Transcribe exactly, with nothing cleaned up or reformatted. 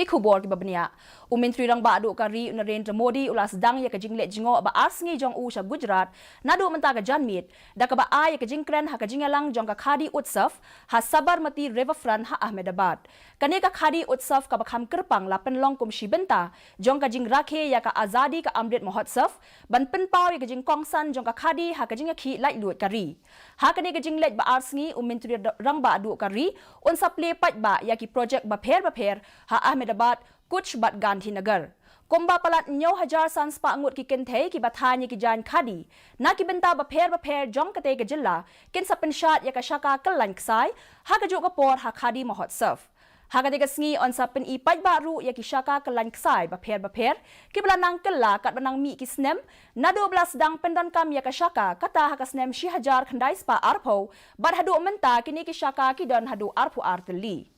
Ki khubor kiba bniah. U Myntri Rangbah Duh ka ri u Narendra Modi u la sdang ïa ka jingleit jngoh ba ar sngi jong u sha Gujarat naduh mynta ka janmiet, da kaba ai ïa ka jingkren ha ka jingïalang jong ka Khadi Utsav ha Sabarmati Riverfront ha Ahmedabad. Kane ka Khadi Utsav kaba kham kyrpang la pynlong kum shi bynta jong ka jingrakhe ïa ka Azadi Ka Amrit Mahotsav, ban pynpaw ïa ka jingkongsan jong ka khadi ha ka jingïakhih laitluid ka ri. Ha kane ka jingleit ba ar sngi, u Myntri Rangbah Duh ka ri un sa plie paidbah ïa ki projek bapher bapher ha Ahmedabad, Kutch bad Gandhinagar. Kumba palat hynñiew hajar san spah ngut ki kynthei kiba thaiñ ïa ki jaiñ khadi na ki bynta bapher bapher jong katei ka jylla kin sa pynshad ïa ka shaka kyllaiñ ksai ha kajuh ka por ha Khadi Mahotsav. Ha katei ka sngi yn sa pyni paidbah ruh ïa ki shaka kyllaiñ ksai bapher bapher kiba la nang kylla katba nang mih ki snem naduh ba la sdang pyndonkam ïa ka shaka kata ha ka snem shi hajar khyndai spah arphew bad haduh mynta kine ki shaka ki don haduh arphew ar tylli.